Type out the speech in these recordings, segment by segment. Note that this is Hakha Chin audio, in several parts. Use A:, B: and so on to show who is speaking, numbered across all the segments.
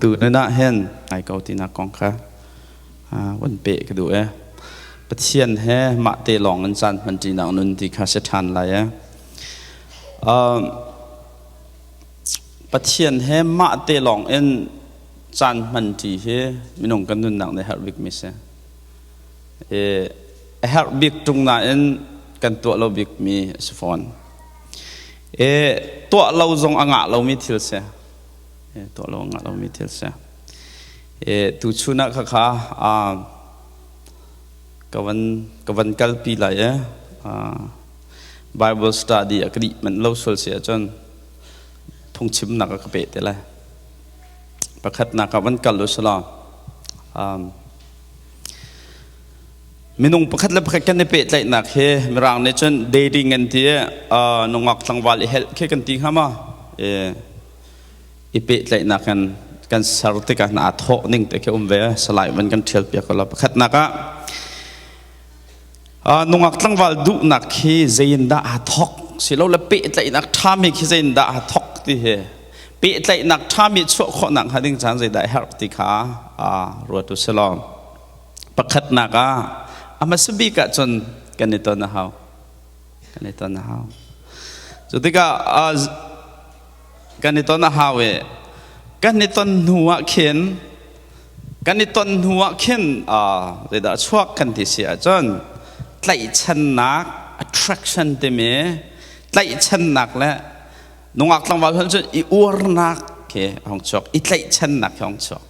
A: Tu nun ah hin ngai ko tinak kong kha van peh ka duh e. Pathian he mah te lawng in caan hman ṭinak nun ti kha si ṭhan lai e. Pathian he mah te lawng in caan hman ṭi hi minung kan nunnak nih herh bikmi si. A herh bik ṭung nain kan tuah lo bikmi a si fawn. Tuah lo zong a ngah lomi thil si. Tuah lo ngah lomi thil si. Tuchun ah khakha ka van kalpi lai e. Bible study a ka dih manh lo sual si ahcun phungchimnak a ka peh te lai. Pakhatnak ah van kal u selaw minung pakhat le pakhat kan i pehtlaihnak hi Mirang nih cun dating an ti i nungak tlangval i helh khi kan ti hnga ma? I pehtlaihnak kan kan ser tikah na thawh ning te khi um ve salai van kan thial piak ko la. Pakhatnak ah nungak tlangval duhnak khi zeiin dah aa thawk silo le pehtlaihnak ṭhami khi zeiin dah aa thawk ti hi, pehtlaihnak ṭhami chuah khawhnak hnga ding caan zeidah herh ti kha ruat u silaw, pakhatnak ah a hmasa bik ah cun kan i ton a hau, kan i ton a hau. Cu tikah kan i ton a hau i kan i ton hnu ah khin kan i ton hnu ah khin zeidah chuak kan ti si ahcun tlaihchannak, attraction timi tlaihchannak le nungak tlangval hon cun i uarnak khi hong chuak, i tlaihchannak khi hong chuak.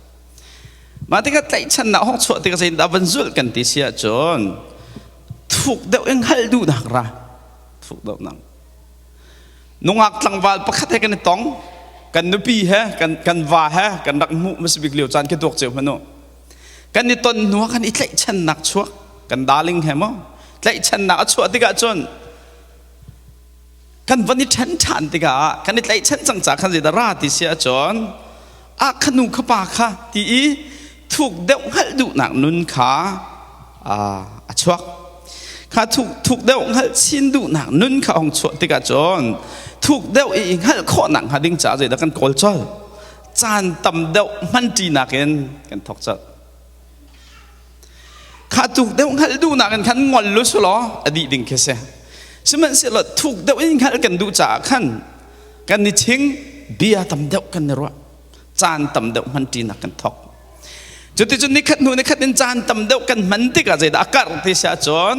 A: Mah tikah tlaihchannak hong chuah tikah zeidah van zulh kan ti si ahcun thuk deuh in hngalh duhnak ra, thuk deuh nang nungak tlangval pakhat he kan i tong, kan nupi he, kan va he kan rak hmuh hmasa bik lio caan khi tuak cio hmanh u. Kan i ton hnu ah kan i tlaihchannak chuak, kan darling he maw, tlaihchannak a chuah tikah cun kan van i ṭhen ṭhan tikah kan i tlaihchan cang ca khan zeidah ra ti si ahcun a khanu kha pa kha ti i thuk deuh hngalh duhnak nun kha a chuak. Kha thuk thuk deuh hngalh chin duhnak nun kha hong chuah tikah cun thuk deuh i hngalh khawhnak hnga ding caah zeidah kan kawl colh? Caan tam deuh hmanṭinak in kan thawk colh. Kha thuk deuh hngalh duhnak in khan ngol lu sulaw a dih ding khi si. Sihmanhsehlaw thuk deuh in hngalh kan duh caah khan kan i ching, bia tam deuh kan i ruah, caan tam deuh hmanṭinak kan thawk. Cuticun nikhat hnu nikhat in caan tam deuh kan hman tikah zeidah a karh ti si ahcun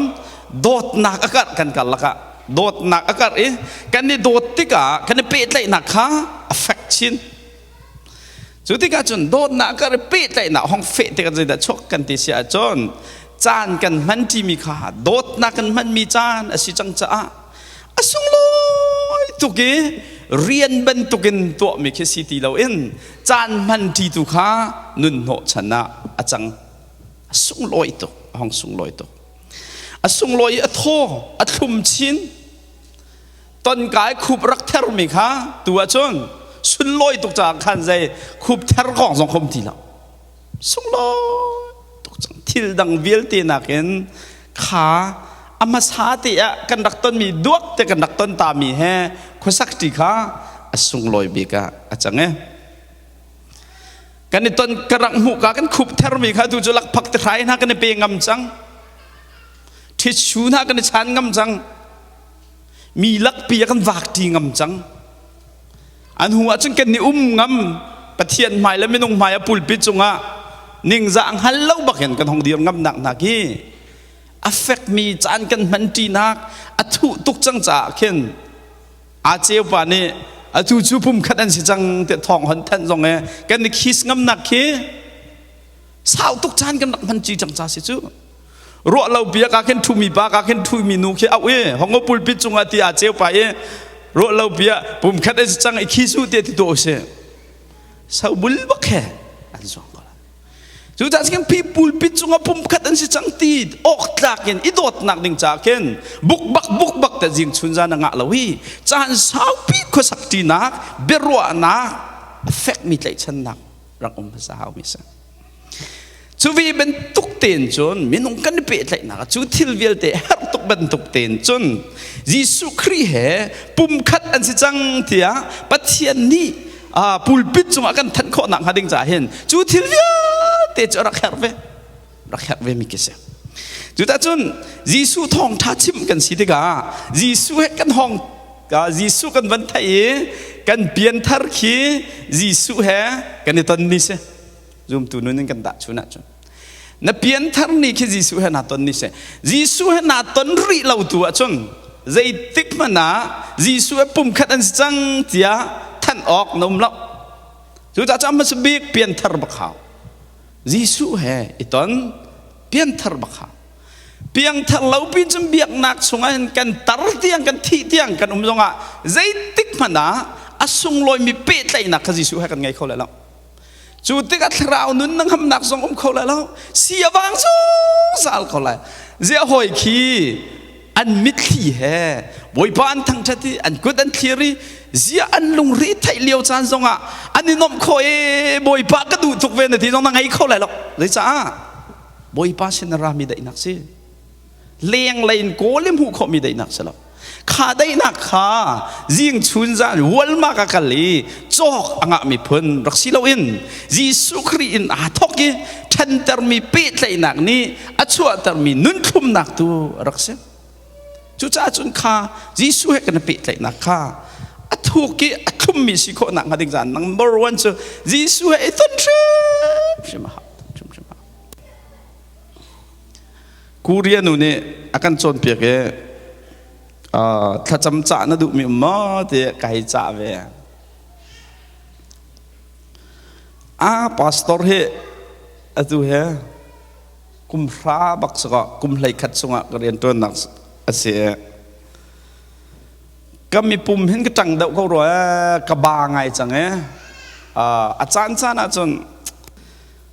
A: dawtnak a karh. Kan karlak ah dawtnak a karh i kan i dawt tikah kan i pehtlaihnak kha a fek chin. Cu tikah cun dawtnak a karh i pehtlaihnak hong feh tikah zeidah chuak kan ti si ahcun caan kan hman ṭimi kha dawtnak kan hmanmi caan a si cang caah a sunglawi tuk i rian bantukin tuahmi khi si ti loin caan hman ṭi tu kha nun hnawhchan ah a cang. A sunglawi tuk, a hong sunglawi tuk, a sunglawi i a thaw, a thlum chin. Tonkai khup rak thermi kha tu ahcun sunlawi tuk caah khan zei khup ther kong zong khom ti lo, sunglawi tuk cang. Thil dang vialte nakin kha a hmasa te ah kan rak tonmi, duak te kan rak ton tami he khuasak ṭi kha a sunglawi bik ah a cang e. Kan i ton ka rak hmuh ka kan khup thermi kha tu cu lakphak te hrai hna kan i pe ngam cang, ṭhitsu hna kan i chan ngam cang, mi lakpi ah kan vak ṭi ngam cang. An hu ahcun kan i um ngam, Pathian hmai le minung hmai a pulpit cungah ningzah hngal lo bakin kan hong dir ngam nak hna khi a fekmi caan kan hman ṭinak a thuh tuk cang caah khin aa ceu pa nih atu cu pumkhat an si cang ti thawng hon thanh zong e kan i kiss ngamnak khi sau tuk caan kan rak hman ci cang ca si cu. Ruah lo bia ka khin thumi pa ka khin thumi nu khi au i hongo pulpit cungah ti aa ceu pa i ruah lo bia pumkhat an si cang i khi su te ti to si so bul bak he an zong ko. Cu cah khin pi pulpit cungah pumkhat an si cang ti awk tlak in i dawtnak ding ca khin buk bak buk bak te jing chun zan ngah lo hi caan saupi khuasak tinak biaruahnak a fekmi tlaihchannak rak um hmasa hau mi si. Cu vi bantuk tein cun minung kan i pehtlaihnak ah cu thil vialte herh tuk bantuk tein cun Jesuh Khrih he pumkhat an si cang tiah Pathian nih pulpit cungah kan thanh khawh nak hnga ding caah hin cu thil vialte cu rak herh ve rak herh ve mi khi si. Cucun Jesuh thawngṭha chim kan si tikah Jesuh he kan hong Jesuh kan van theih i kan pianthar khi Jesuh he kan i ton ni si. Zumtu nun in kan dah chun ahcun na pianthar ni khi Jesuh he naa ton ni si. Jesuh he naa ton rih lo tu ahcun zeitik hmanh ah Jesuh he pumkhat an si cang tiah thanh awk na um lo. Cucaah cu a hmasa bik pianthar bak hau. Jesuh he i ton pianthar bak hau. Piangthar lo pi cun biaknak chungah hin kan tar tiang kan thih tiang kan um zongah zeitik hmanh ah a sunglawimi pehtlaihnak kha Jesuh he kan ngei kho lai lo. Cu tikah thlarau nun na ngamnak zong um kho lai lo. Si a vang zungzal ko lai. Ziah hawi khi an mitthli he Bawipa an thangṭhat i an kut an thlir i ziah an lungri theih lio caan zongah an i nuamh khawh i Bawipa ka duh tuk ve na ti zong na ngei kho lai lo. Zeicah? Bawipa sin a rami daihnak si. Lenglei in kawl i hmuh khawhmi daihnak si lo. Kha daihnak kha zing chun zan hualmak a kal i cawk a ngahmi phun rak si loin Jesuh Khrih in aa thawk i ṭhantermi pehtlaihnak nih a chuahtermi nunthlumnak tu a rak si. Cucaah cun kha Jesuh he kan i pehtlaihnak kha a thuk i a thlummi si khawh nak hnga ding caah number one cu Jesuh he i ton hrimhrim a hau. Hrimhrim a hau. Korea nu nih a kan cawnpiak i thlacam cah na duhmi um maw ti ka hei cah ve. A pastor hi atu he kum hra bak sakaw kum 11 chungah ka rianṭuannak a si i ka mipum hin ka ṭang deuh ko rua ka ba ngai cang i a caan caan ahcun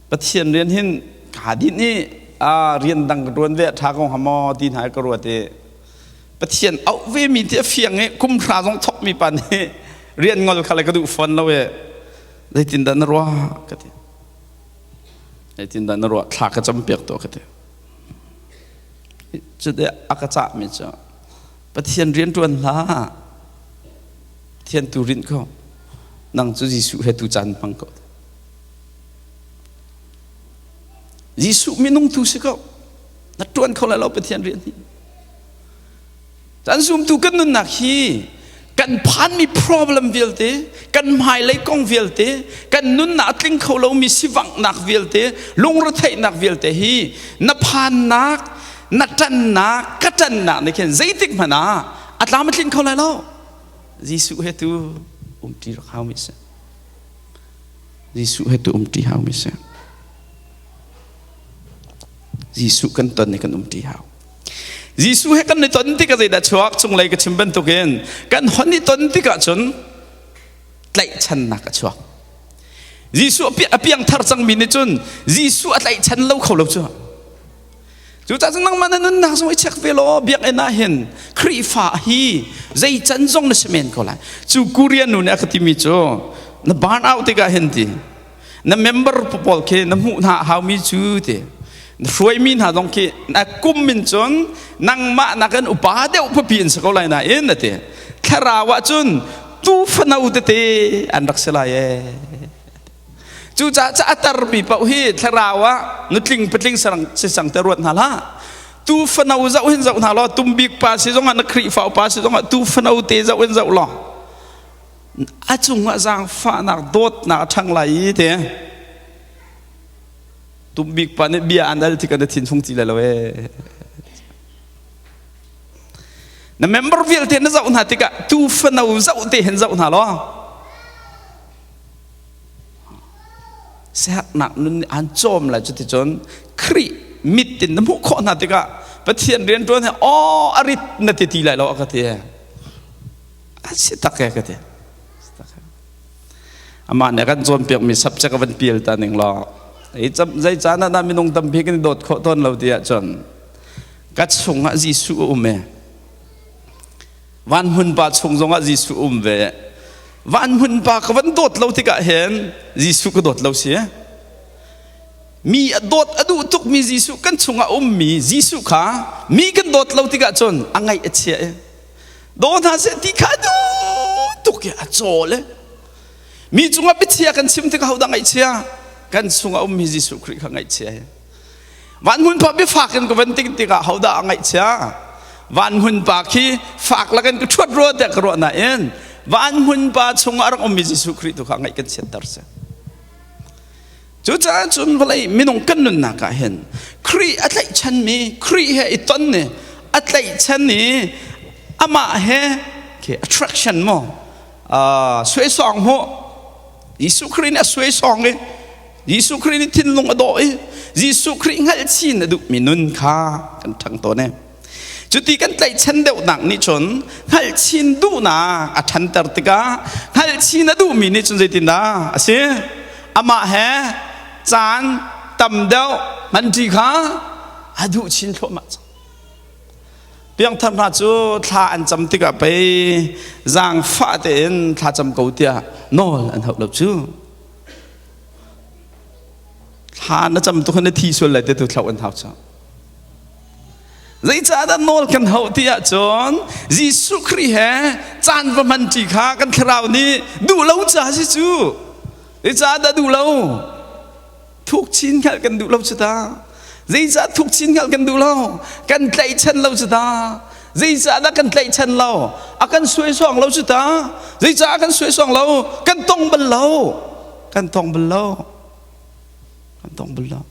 A: Pathian rian hin kaa dinh i rian dang ka ṭuan ve a ṭha ko hnga maw ti hna ka ruat i Pathian auh ve mi ti a fiang i kum hra zong thawk mi pa nih rian ngol kha le ka duh fawn lo i zeitindah na ruah ka ti. Zeitindah na ruah thla ka campiak tuah ka ti. Cuti a ka cahmi cu Pathian rian ṭuan hlah. Pathian tu rinh ko. Nang cu Jesuh he tu caan hmang ko. Jesuh minung tu si ko. Na ṭuan kho lai lo Pathian rian hi. Caan zumtu kan nunnak hi kan phanmi problem vialte, kan hmailei kong vialte, kan nunnak a tling kho lomi sivanghnak vialte, lungretheihnak vialte hi na phannak, na ṭannak, ka ṭannak nih khin zeitik hmanh ah a tlam a tling kho lai lo. Jesuh he tu umṭi rak haumi si. Jesuh he tu umṭi haumi si. Jesuh kan ton i kan umṭi hau. Jesuh he kan i ton tikah zeidah chuak cunglei ka chim bantukin kan hon i ton tikah cun tlaihchannak a chuak. Jesuh a piangthar cangmi nih cun Jesuh a tlaihchan lo kho lo cu. Cucaah cun nangmah na nunnak zong i check ve law biakinn ah hin Khrihfa hi zei can zong na si men ko lai. Cu Korean nu nih a ka timi cu na burn out tikah hin ti na member pawl khi na hmuh hna a haumi cu ti na hruaimi hna zong khi na kum in cun nangmah nakin upa deuh papi in si ko lai nain na ti thlarau ah cun tu fano tete an rak si lai ee cucaah ca a tarmi paoh hi thlarau ah nutling patling sarang si sang te ruat hna hlah tu fano zoh hin zoh hna law tumbik pa si zongah na khrihfa upa si zongah tu fano te zoh in zoh law a cungah zaangfahnak dawtnak a ṭhang lai i te tumbik pa nih bia an al tik na thin fung ti lai lo ee na member vialte na zoh hna tikah tu fano zoh te hin zoh hna law siaknak nun nih an cawm lai cuticun Khrih mit in na hmuh khawh hna tikah Pathian rianṭuan he aw a rit na ti ti lai lo a ka ti A si tak e ka ti. Amah nih a kan cawnpiakmi subject a van pial ta ning law zei caan ah dah minung tampi kan i dawt khawh tawn lo ti ahcun ka chungah Jesuh a um e. Van hmun pa chung zongah Jesuh um ve. Van hmun pa ka van dawt lo tikah hin Jesuh ka dawt lo si. Mi a dawt a duh tukmi Jesuh kan chungah ummi Jesuh kha mi kan dawt lo tikah cun a ngaih a chia i daw hna seh ti kha duh tuk i a cawl i. Mi cungah biachia kan chim tikah hodah ngaihchia? Kan chungah ummi Jesuh Khrih kha ngaihchia hi. Van hmun pa biafak in ka van ting tikah hodah a ngaihchia? Van hmun pa khi fak lakin ka ṭhuat rua tiah ka ruah nain van hmun pa chungah a rak ummi Jesuh Khrih tu kha ngaih kan chiatter si. Cucaah cun vawlei minung kan nunnak ah hin Khrih a tlaihchanmi Khrih he i ton ni a tlaihchan i amah he attraction maw suaisawng hmuh Jesuh Khrih nih a suaisawng i Jesuh Khrih nih thinlung a dawh i Jesuh Khrih hngalhchin a duhmi nun kha kan ṭhang tawn e. Cuti kan tlaihchan deuhnak nih cun hngalhchin duhnak a ṭhanter tikah hngalhchin a duhmi nih cun zeitindah a si? Amah he caan tam deuh hmanṭi kha a duh chin thluahmah cang. Piangthar hna cu thla an cam tikah pei zaangfah tein thla cam ko tiah nawl an hauh lo cu. Thla na cam tuk na thi sual lai te tu thloh an hau cang. Zeicahdah nawl kan hauh ti ahcun Jesuh Khrih he caan va hman ṭi kha kan thlarau nih duh lo ca si cu. Zeicahdah duh lo? Thuk chin hngalh kan duh lo cu ta. Zeicah thuk chin hngalh kan duh lo? Kan tlaihchan lo cu ta. Zeicah dah kan tlaihchan lo? A kan suaisawng lo cu ta. Zeicah a kan suaisawng lo? Kan tong bal lo. Kan tong bal lo. Kan tong bal lo.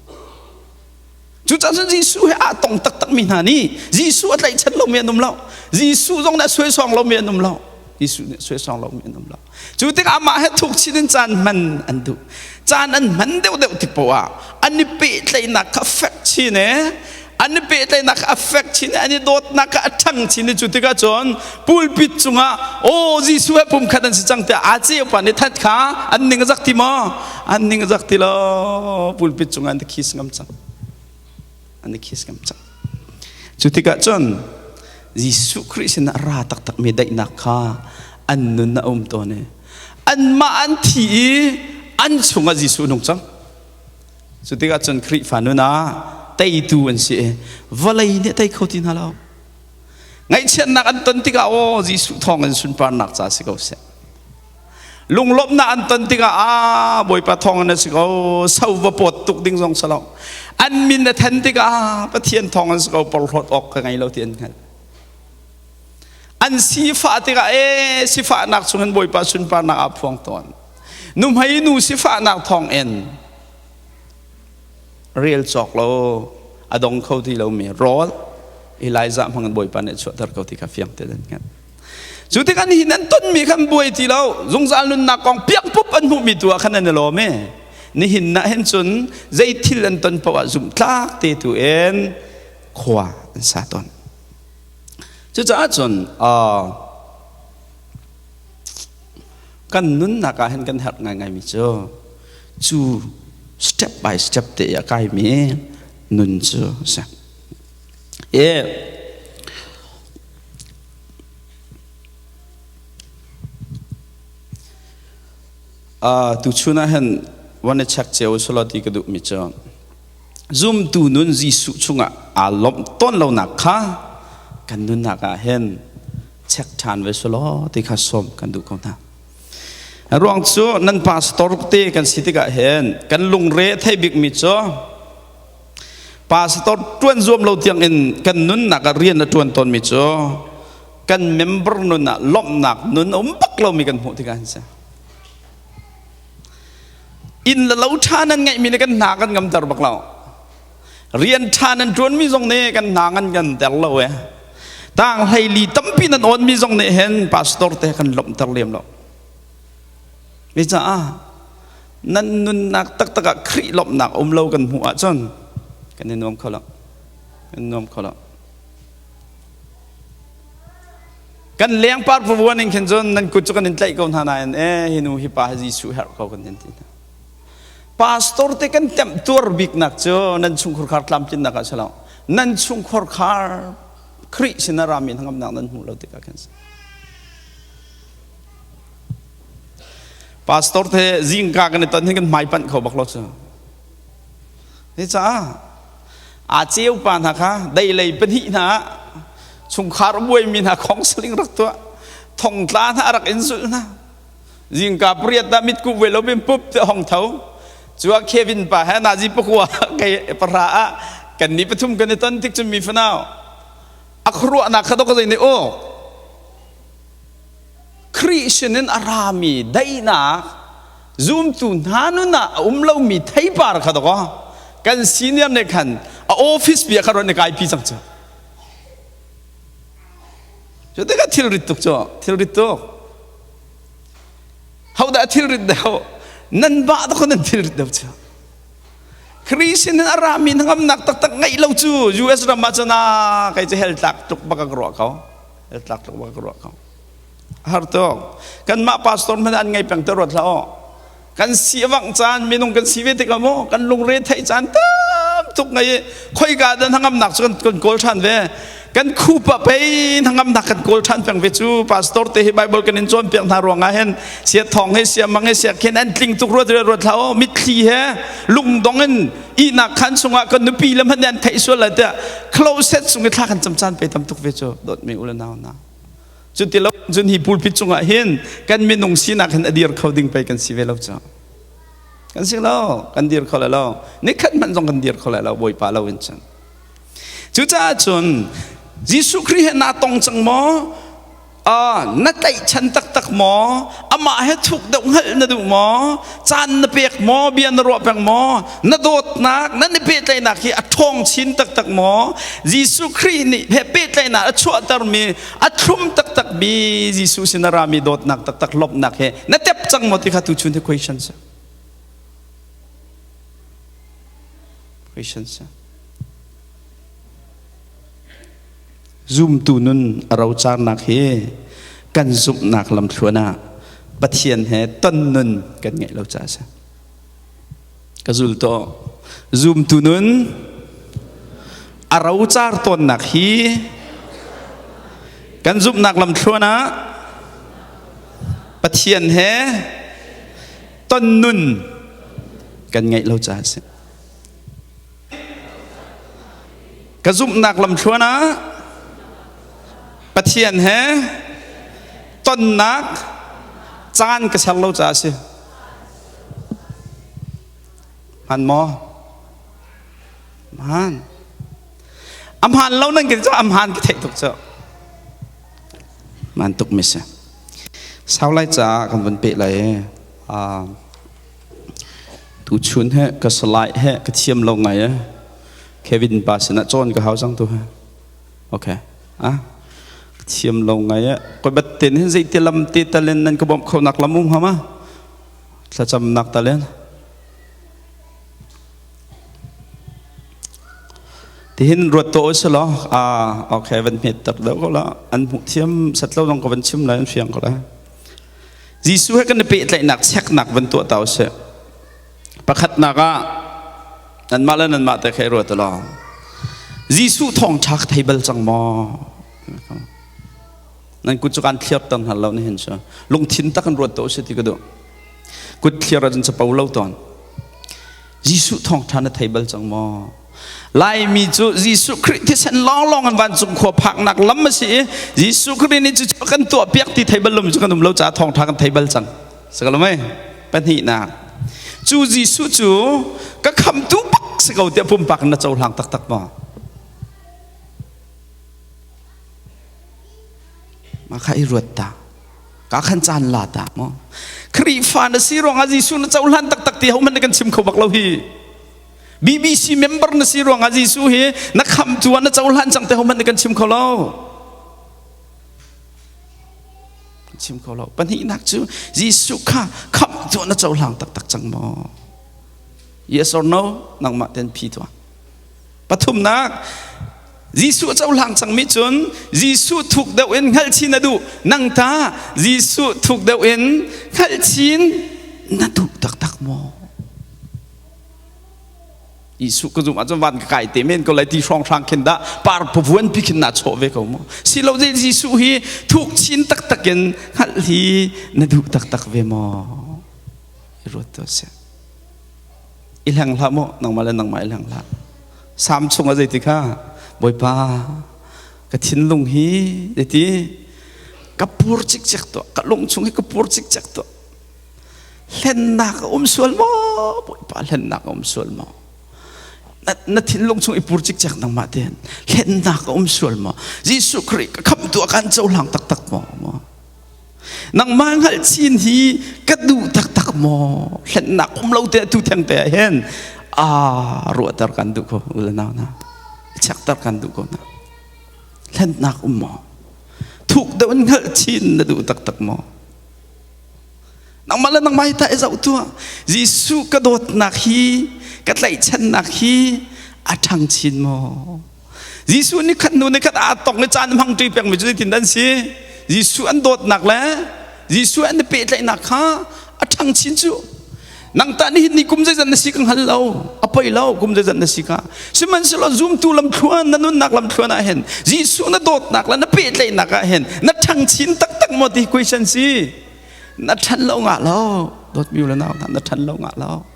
A: Cucaah cun Jesuh he aa tong taktakmi hna nih Jesuh a tlaihchan lomi an um lo. Jesuh zong nih a suaisawng lomi an um lo. Jesuh nih a suaisawng lomi an um lo. Cu tikah amah he thuk chin in caan hman an duh. Caan an hman deuhdeuh tik poah ah an i pehtlaihnak kha fek chin e an i pehtlaihnak kha a fek chin i an i dawtnak kha a ṭhang chin i cu tikah cun pulpit cungah aw Jesuh he pumkhat an si cang tiah aa ceu pa nih that kha an ning a zak ti maw? An ning a zak ti lo. Pulpit cungah an i kiss ngam cang. An i kiss ngam cang. Cu tikah cun Jesuh Khrih sinah ra taktakmi daihnak kha an nun a um tawn i anmah an thi i an chungah Jesuh nung cang. Cu tikah cun Khrihfa nun ah teitu an si i vawlei nih tei kho ti hna lo. Ngaihchiatnak an ton tikah aw Jesuh thawng in sunparnak ca si ko seh. Lunglawmhnak an ton tikah ah Bawipa thawng in a si ko so va pawt tuk ding zong si lo. An min a then tikah ah Pathian thawng in si ko porhlawt awk ka ngei lo ti an hngalh. An sifah tikah ee sifahnak chungin Bawipa sunparnak aa phuang tawn. Nuhmei nu sifahnak thawng in rel cawk lo a dong kho ti lomi rawl Elijah hmang in Bawipa nih a chuahter ko ti kha fiang tein an hngalh. Cu tikah nihin an tonmi khan buai ti lo zungzal nunnak kong piangpup an hmuhmi tu ah khan an i lawm i nihin nah hin cun zei thil an ton paoh ah zumhtlak te tu in khua an sa tawn. Cucaah cun kan nunnak ah hin kan herh ngaingaimi cu cu step by step te a kaimi nun cu a si. E Tuchun ah hin van i check cio selaw ti ka duhmi cu zumtu nun Jesuh chungah aa lawmh tawn lonak kha kan nunnak ah hin check ṭhan ve selaw ti kha sawm kan duh ko hna. Ruang cu nan pastor te kan si tikah hin kan lungre a thei bikmi cu Pastor ṭuan zuam lo tiang in kan nunnak ah rian a ṭuan tawnmi cu kan member nun ah lawmhnak nun a um bak lomi kan hmuh tikah an si. Inn le lo ṭha nan ngeihmi nih kan hna kan ngamter bak lo. Rian ṭha nan ṭuanmi zong nih kan hna ngan kan ter lo e. Tang hleili tampi nan awnmi zong nih hin pastor te kan lawmhter lem lo. Mi caah nan nunnak taktak ah Khrih lawmhnak um lo kan hmuh ahcun kan i nuam kho lo. Kan nuam kho lo. Kan lengpar pavuan in khin cun nan kut cu kan in tlaih ko hna nain eh hi nu hi pa hi Jesuh herh ko kan in ti hna. Pastor te kan temh tuar biknak cu nan chungkhur khar tlamtlinnak ah si lo. Nan chungkhur khar Khrih sin a rami hnangamnak nan hmuh lo tikah khin si. Pastor te zingka kan i ton hin kan hmai panh kho bak lo cu. Hi caah aa ceu pa hna kha deilei pahnih hna ah chungkhar buaimi hna counseling rak tuah thongtla hna rak in zulh hna. Zingka pariat ah mitkuh ve lo bin pup te hong tho. Cu ah Kevin pa he nazi pakua kei pahra ah kan ni pathum kan i ton tik cun mi fanau a khuaruahnak kha dok zei nih u Khrih sinin a rami daihnak zumtu hna nun ah a um lomi theipar kha dok kan senior nih khan a office bia kha ron i kaipi cang cu. Cu tikah thilrit tuk cu thilrit tuk. Hodah thilrit deuh? Nan bah tuk nan thilrit deuh cu. Khrih sin in a rami hnangamnak taktak ngeih lo cu US ram ah cun ah kei cu hell tlak tuk bak ka ruah ko. Hell tlak tuk bak ka ruah ko. Har tuk. Kanmah pastor hmanh an ngei peng te ruat hlah aw. Kan si avang caan minung kan si ve tikah maw kan lungre theih caan tam tuk ngei i khoika dah hnangamnak cu kan kawl ṭhan ve. Kan khup ah pei hnangamnak kan kawl ṭhan peng ve cu pastor te hi Bible kan in cawnpiak hna ruangah hin sia thawng he sia mang he sia khen an tling tuk ruat ruat hlah aw mitthli he lungdong in ihnak khan chungah kan nupi le hmanh an theih sual lai tiah closet chung i thla kan cam caan pe tam tuk ve cu dawtmi u le nau hna. Cuti lo cun hi pulpit cungah hin kan minung sinak hin a dir kho ding pei kan si ve lo cu. Kan si lo, kan dir kho lai lo. Nikhat hmanh zong kan dir kho lai lo Bawipa lo in cun. Cucaah cun Jesuh Khrih he naa tong cang maw? Na tlaihchan taktak maw? Amah he thuk deuh hngalh na duh maw? Caan na pek maw? Bia na ruah peng maw? Na dawtnak, nan i pehtlaihnak hi a ṭhawng chin taktak maw? Jesuh Khrih nih he pehtlaihnak a chuahtermi a thlum taktakmi Jesuh sin a rami dawtnak taktak lawmhnak he na tep cang maw ti kha tuchun hi question si. Question si. Zumtu nun a rocarnak hi kan zumhnak lamthluan ah Pathian he ton nun kan ngeih lo caah a si. Ka zul to. Zumtu nun a rocar tawnnak hi kan zumhnak lamthluan ah Pathian he ton nun kan ngeih lo caah a si. Ka zumhnak lamthluan ah Pathian he tonnak caan ka ser lo caah a si. Hman maw? Hman. A hmaan lo nan kan a hmaan ka theih tuk cu. Hmaan tuk mi si. Sau lai caah kan vun peh lai. Tuchun he ka salai he ka thiam lo ngai e. Kevin pa sinah cawn ka hau cang tu he. Okay. Ah. Ka thiam lo ngai e. Koi bat ten hin zei te lam te talen nan ka bawmh kho nak lam um hama. Thlacam nak talen. Tihin ruat to se lo. Ah, okay van hmet tak deuh ko la. An hmuh thiam sat lo dong ka van chim lai an fiang ko la. Jesuh he kan i pehtlaihnak cheknak van tuah ta usih. Pakhatnak ah nanmah le nanmah te kha i ruat law Jesuh thawngṭha ka thei bal cang maw? Nan kut cu kan thliar ter hna lo nihin cu. Lungthin tak in ruat ta usih ti ka duh. Kut thliar ahcun capo lo tawn. Jesuh thawngṭha na thei bal cang maw? Laimi cu Jesuh Khrih thisen lawnglawng in vancung khua phaknak lam a si i Jesuh Khrih nih cucu kan tuahpiak ti thei bal lomi cu kan um lo caah thawngṭha kan thei bal cang. Si ko lo mei? Pahnihnak. Cu Jesuh cu ka khamtu bak si ko tiah pumpak in na cohlang taktak maw? Mah kha i ruat ta. Ka khan caan la ta maw? Khrihfa na si ruangah Jesuh na cohlan taktak ti hohmanh na kan chim kho bak lo hi. BBC member na si ruangah Jesuh hi na khamtu ah na cohlan cang te hohmanh na kan chim kho lo. Chim kho lo. Pahnihnak cu Jesuh kha khamhtu ah na cohlang taktak cang maw? Yes or no? Nangmah ten phi tuah. Pathumnak Jesuh cohlang cangmi cun Jesuh thuk deuh in hngalh chin na duh. Nang ta Jesuh thuk deuh in hngalh chin na duh taktak maw? Jesuh ka zumh ahcun van ka kai te men ko lai ti hrawnghrang khin dah par pavuan pi khin naa chawh ve ko mu. Si lo je Jesuh hi thuk chin taktak in hngalh hi na duh taktak ve maw? I ruat to seh. I hleng hlah mu, nangmah le nangmah i hleng hlah. Sam chung ah zeiti kha Bawipa ka thinlung hi zeiti ka pur cikcek tuah, ka lung chung hi ka pur cikcek tuah. Hlennak a um sual maw? Bawipa hlennak a um sual maw? Na thinlung chung i pur cikcek nangmah tein hlennak a um sual maw? Jesuh Khrih ka khamhtu a kan cohlang taktak maw? Nangmah hngalh chin hi ka duh taktak maw? Hlennak um lo te tu theng te ah hin a ruahter kan duh ko u le nau na chekter kan duh ko na hlennak um maw? Thuk deuh in hngalh chin na duh taktak maw? Nangmah le nangmah hi tah i zoh tuah. Jesuh ka dawtnak hi, ka tlaihchannak hi a ṭhang chin maw? Jesuh nih khat hnu ni khat aa tong i caan hmang ṭi pengmi cu zeitin an si? Jesuh an dawtnak le Jesuh an i pehtlaihnak kha a ṭhang chin cu. Nang tah nihin ni kum zeizat na si ka hngal lo. A poi lo kum zeizat na si ka. Sihmanhsehlaw zumtu lamthluan na nunnak lamthluan ah hin Jesuh na dawtnak le na pehtlaihnak ah hin na ṭhang chin taktak maw ti question si. Na ṭhan lo ngah lo. Dawtmi le nau hna na ṭhan lo ngah lo.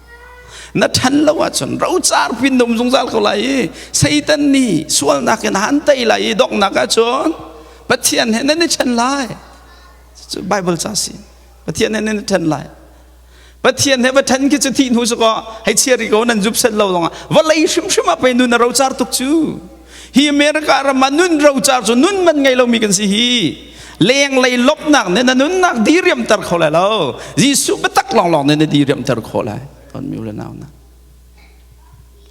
A: Na ṭhan lo ahcun rocar pin na um zungzal ko lai i Satan nih sualnak in han tei lai i donghnak ahcun Pathian he nan i ṭhen lai. Cu Bible ca si. Pathian he nan i ṭhen lai. Pathian he va ṭhen khi cu thih hnu cu kaw hei chia rih ko nan zup set lo zongah vawlei hrimhrim ah pei nun a rocar tuk cu. Hi America ram ah nun rocar cu nun man ngei lomi kan si hi. Lenglei lawmhnak nih na nunnak diriamter kho lai lo. Jesuh biatak lawnglawng nih na diriamter khawh lai. Ton mi le nau na.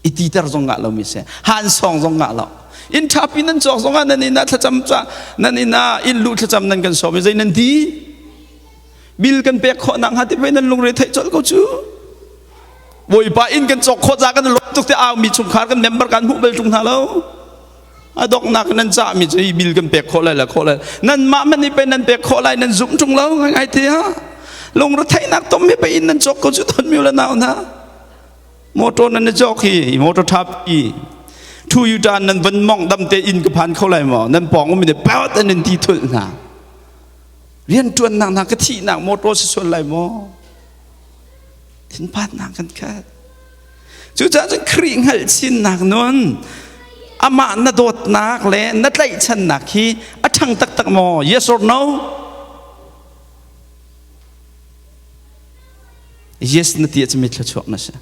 A: I titer zong ngah lomi si. Han song zong ngah lo. Inn ṭha pi nan cawk zongah nan inn ah thlacam ca nan inn ah inn luh thlacam nan kan sawm i zei nan ti? Bil kan pek khawh nak hnga ti pei nan lungre theih colh ko cu. Bawipa inn kan cawk khawh ca kan lawm tuk te au mi chungkhar kan member kan hmuh bal ṭung hna lo. A donghnak nan cah mi cu hi bil kan pek khawh lai la khawh lai. Nan mah man nih pei nan pek khawh lai nan zumh ṭung lo ngai te ha. Lungre theihnak tom mi pei inn nan cawk ko cu ton mi le nau hna. Motor nan i cawk hi motor ṭha pi thu yu tan nan van mong dam te inn ka phan kho lai maw nan pawng um mi nih pat an in ti thulh hna. Rianṭuannak hna ka thihnak motor si sual lai maw? Thinphannak kan khat. Cucaah cun Khrih hngalh chinnak nun amah na dawtnak le na tlaihchannak hi a ṭhang taktak maw? Yes or no? Yes na ti ahcun mi thluachuak na si.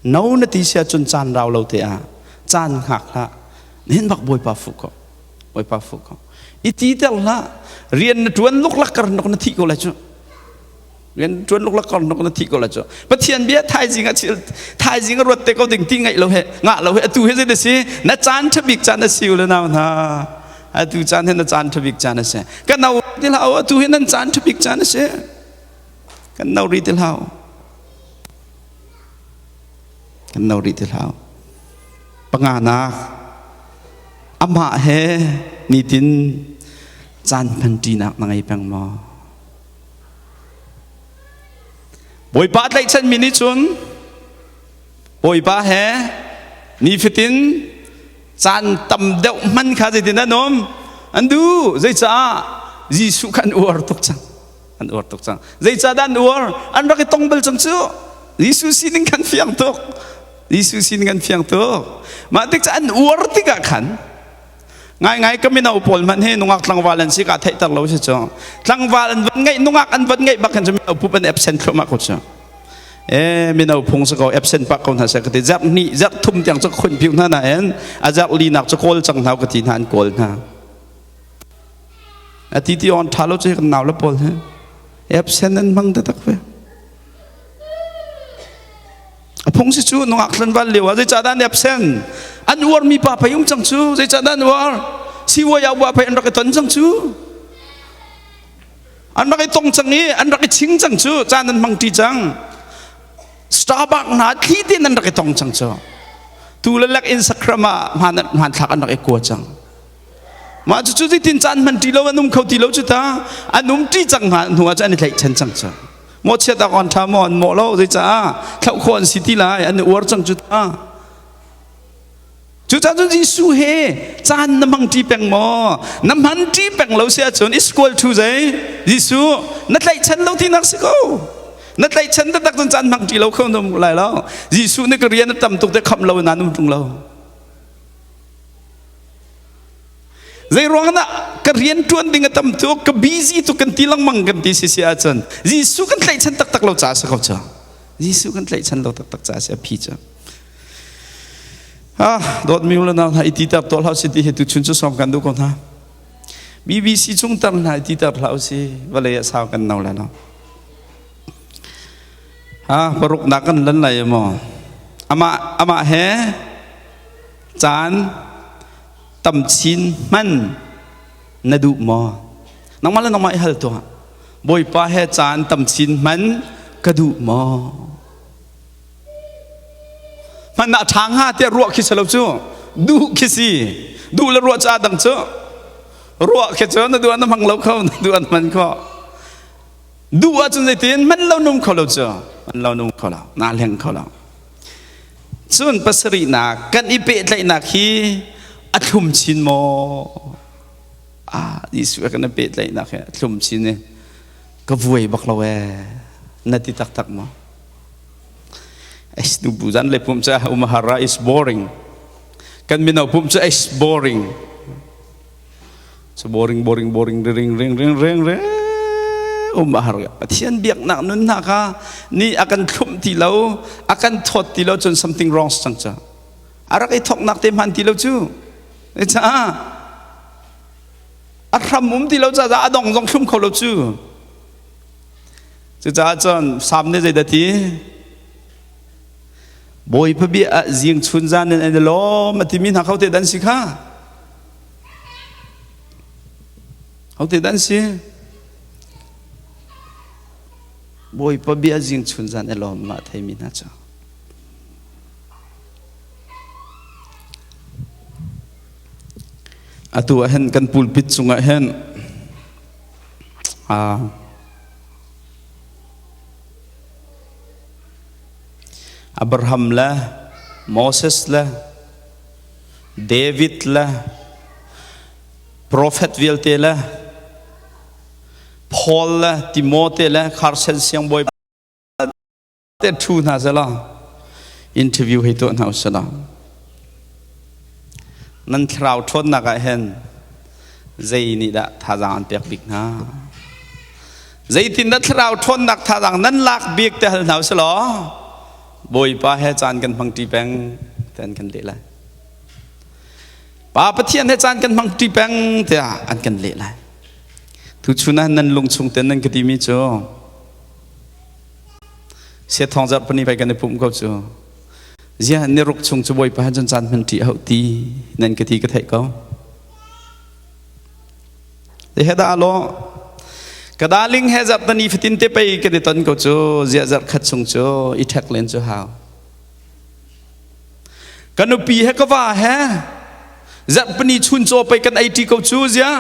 A: No na ti si ahcun caan rau lo te ah caan hngak hlah. Nihin bak Bawipa fuh ko. Bawipa fuh ko. I ti ter hlah. Rian na ṭuan luklak kar nok na thih ko lai cu. Rian ṭuan luklak kar nok na thih ko lai cu. Pathian bia thaizing a chil thaizing a ruat te ko ding ti ngaih lo he ngah lo he atu he zei si na caan ṭha bik caan a si u le nau hna. Atu caan he na caan ṭha bik caan a si. Ka no ti hlah atu he nan caan ṭha bik caan a si. Kan no ri ti hlah. Kan no rih ti hlah. Panganak amah he nitin caan hmanṭinak na ngei peng maw? Bawipa tlaihchanmi nih cun Bawipa he nifatin caan tam deuh hman kha zeitin an um? An duh. Zeicah? Jesuh kha an uar tuk cang. An uar tuk cang. Zeicahdah an uar? An rak i tong bal cang cu. Jesuh sining khan fiang tuk. Jesuh sining kan fiang tuk. Mah tik cu an uar tikah khan ngaingai ka mino pawl hmanh hi nungak tlangval an si ka theihter lo si cu. Tlangval an van ngeih nungak an van ngeih bak khan cu mino pup an absent thluahmah ko cu. E mino phung si ko absent pak ko hna seh ka ti zarh hnih zarh thum tiang cu khun piu hna nain a zarh linak cu kawl cang hna ka ti hna an kawl hna. A ti ti on tha lo cu kan nau le pawl he absent an hmang taktak ve. A phung si cu nungak tlanval lio ah zeicahdah an absent? An uarmi pa pei um cang cu zeicahdah an uar? Siwai au pa pei an rak i ton cang cu. An rak i tong cang i an rak i ching cang cu caan an hmang ṭi cang. Starbucks hna thli tein an rak i tong cang cu. Tu le lek Instagram ah hmaan hmanthlak an rak i kua cang. Mah cucu zeitin caan hman ṭi lo an um kho ti lo cu ta an um ṭi cang hna hnu ah cun an i tlaihchan cang cu. Mawchiat awk an ṭha maw an mawh lo zeicah thlauh khawh an si ti lai an i uar cang cu ta. Cucaah cun Jesuh he caan na hmang ṭi peng maw? Na hman ṭi peng lo si ahcun is equal to zei? Jesuh na tlaihchan lo tinak si ko. Na tlaihchan taktak cun caan hmang ṭi lo kho na um lai lo. Jesuh nih ka rian a tam tuk te khamh lo in an um ṭung lo. Zei ruang dah ka rian ṭuan ding a tam tuk, ka busy tuk kan ti lengmang kan ti si si ahcun Jesuh kan tlaihchan taktak lo caah a si ko cu. Jesuh kan tlaihchan lo taktak caah a si a phi cu. Ah, dawtmi u le nau hna i titer tuah hlah si ti hi tuchun cu sawm kan duh ko hna. BBC chungter hna i titer hlah usi vawlei ah sau kan no lai lo. Ha, paruknak kan lan lai maw? Amah amah he caan tam chin hman na duh maw? Nangmah le nangmah i hal tuah. Bawipa he caan tam chin hman ka duh maw? Hman ah ṭha hnga tiah ruah khi si lo cu. Duh khi si. Duh le ruah cu aa dang cu. Ruah khi cu na duh ah na hmang lo kho, na duh ah na hman khawh. Duh ahcun zeitin hman lo num kho lo cu. Hman lo num kho lo. Naa hleng kho lo. Cun pasarihnak kan i pehtlaihnak hi a thlum chin maw? Ah, Jesuh kan i pehtlaihnak hi a thlum chin i ka vuai bak lo ee. Na ti taktak maw? Es nu bu zan le pum cu umahara is boring. Kan mino pum cu is boring. So boring boring boring ring ring ring ring ring umahar Pathian biaknak nun hna kha ni a kan thlum ti lo a kan thawt ti lo cun something wrong cang ca a rak i thoknak te hman ti lo cu ca a hram um ti lo ca a dong zong thlum kho lo cu Cucaah cun Salm nih zeidah ti? Bawipa bia ah zing chun zan in an i lawm a timi hna kho te dan si kha. Ho te dan si? Bawipa bia zing chun zan i lawm ma theimi hna cu. Atu ah hin kan pulpit cungah hin Abraham le Moses le David le profet vialte le Paul le Timote le Carson siangbawi te ṭhu hna selaw interview hei tuah hna usih law nan thlarau ṭhawnnak ah hin zei nih dah thazaang an pek bik hna zeitin dah thlarau ṭhawnnak thazaang nan lak bik te hal hna usih law Bawipa he caan kan hmang ṭi peng te an kan leh lai Pa Pathian he caan kan hmang ṭi peng tiah an kan leh lai tuchun ah nan lung chung ten nan ka timi cu Siathawng zarh pahnih pei kan i pumh ko cu. Ziah ni ruk chung cu Bawipa he cun caan hman ṭi hau ti nan ka ti ka theih ko. Te he dah lo ka darling he zarh tani fatin te pei kan i ton ko cu ziah zarh khat chung cu i ṭhek len cu hau. Ka nupi he ka va he zarhpini chun caw pei kan ei ṭi ko cu ziah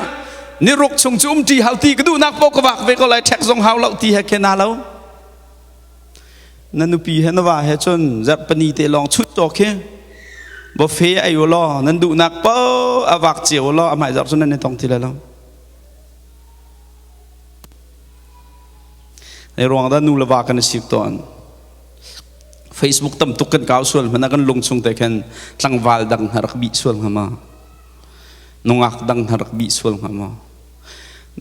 A: ni ruk chung cu um ṭi hau ti ka duhnak paoh ka vak ve ko lai ṭhek zong hau lo ti he khe na lo. Na nupi he na va he cun zarhpini te lawng chut taw khi buffet ei u law nan duhnak paoh a vak cio u law a hmai zarh cun nan i tong ti lai lo. Zei ruang dah nu le va kan i sik tawn? Facebook tam tuk kan kau sual hmanh ah kan lung chung te khan tlangval dang hna rak bih sual hnga ma nungak dang hna rak bih sual hnga ma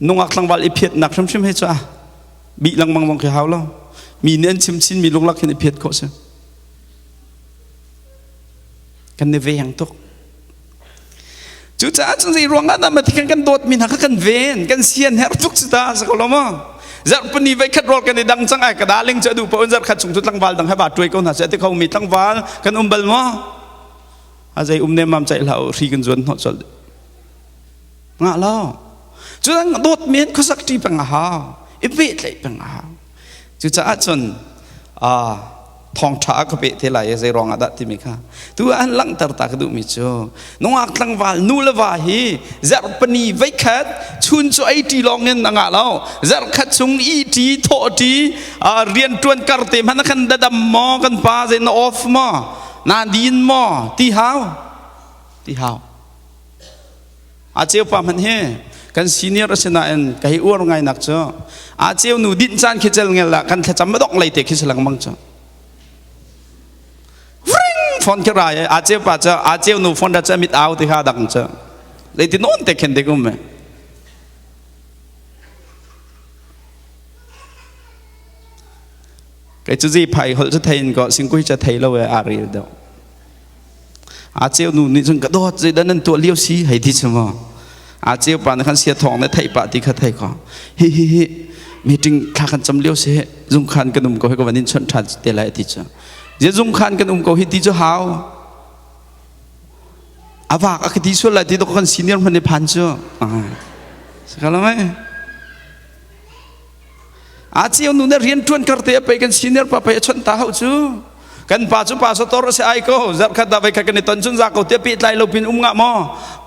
A: nungak tlangval i phiatnak hrimhrim he cu a bih lengmang zong khi hau lo mi nih an chim chin mi lunglak hin i phiat khawh si kan i veng tuk Cucaah cun zei ruangah dah mati kan kan dawtmi hna kha kan ven, kan sian herh tuk cu ta sa ko lo maw? Zarhpini voi khat rawl kan i dang cang ai ka darling cu a duh paoh in zarhkhat chung cu tlangval dang he ba tuai ko hna seh ti kho mi tlangval kan um bal maw? A zei um nem mam caih hlah u hri kan zuan hnawh colh. Ngah lo. Cu dang dawtmi an khuasak ṭi peng a hau. I pehtlaih peng a hau. Cucaah cun thawngṭha a ka peh te lai i zei ruangah dah timi kha tu ah an langhter ta ka duhmi cu nungak tlangval nu le va hi zarhpani veikhat chun cu ei ṭi lawng in a ngah lo zarhkhat chung i ṭi thawh ṭi rianṭuan kar te hmanh ah khan dadam maw kan pa zei na off maw na din maw ti hau ti hau A ceu pa hmanh hi kan senior a si nain ka hi uar ngai nak cu a ceu nu dinh caan khi cel ngel ah kan thlacam a dongh lei te khi si lengmang cu ring phone khi rai a ceu pa cu a ceu nu phone da cu mit au ti kha dang cu. Zeiti nawn te khen dek um e. Kei cu zi phai holh cu thei in ko singkui ca thei lo e a ril deuh. A ceu nu nih cun ka dawt zei dah nan tuah lio si hei ti cu maw. A ceu pa nih khan sia thawng na theih pah ti kha thei ko. Hi hi hi meeting thla kan cam lio si zungkhan kan um ko hi ka van in chawnh ṭhan te lai ti cu. Zia zungkhan kan um ko hi ti cu hau. A vak a ka ti sual lai ti to kan senior hman i phan cu. Sakala mai. A ceu nu na rian ṭuan kar te a pei kan senior pa pei a chawnh ta hau cu. Kan pa cu pa sator a si ai ko. Zarh khat dah voi khat kan i ton cun za ko te pehtlai lo pin um nga maw?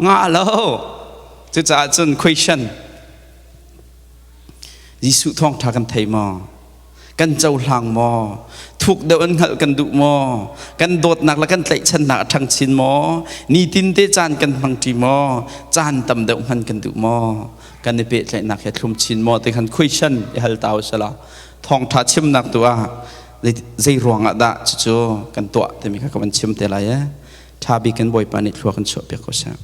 A: Nga lo. Cucaah cun question. Jesuh thawngṭha kan thei maw? Kan cohlang maw? Thuk deuh in hngalh kan duh maw? Kan dawtnak le kan tlaihchannak a ṭhang chin maw? Nitin te caan kan hmangṭi maw? Caan tam deuh hman kan duh maw? Kan i pehtlaihnak he thlum chin maw? Ti khan question i hal ta u sila. Thawngṭha chimnak tu ah zei ruang ah dah cucu kan tuah timi kha ka van chim te lai e. Ṭha bik in Bawipa nih thlua kan chuah piak ko seh.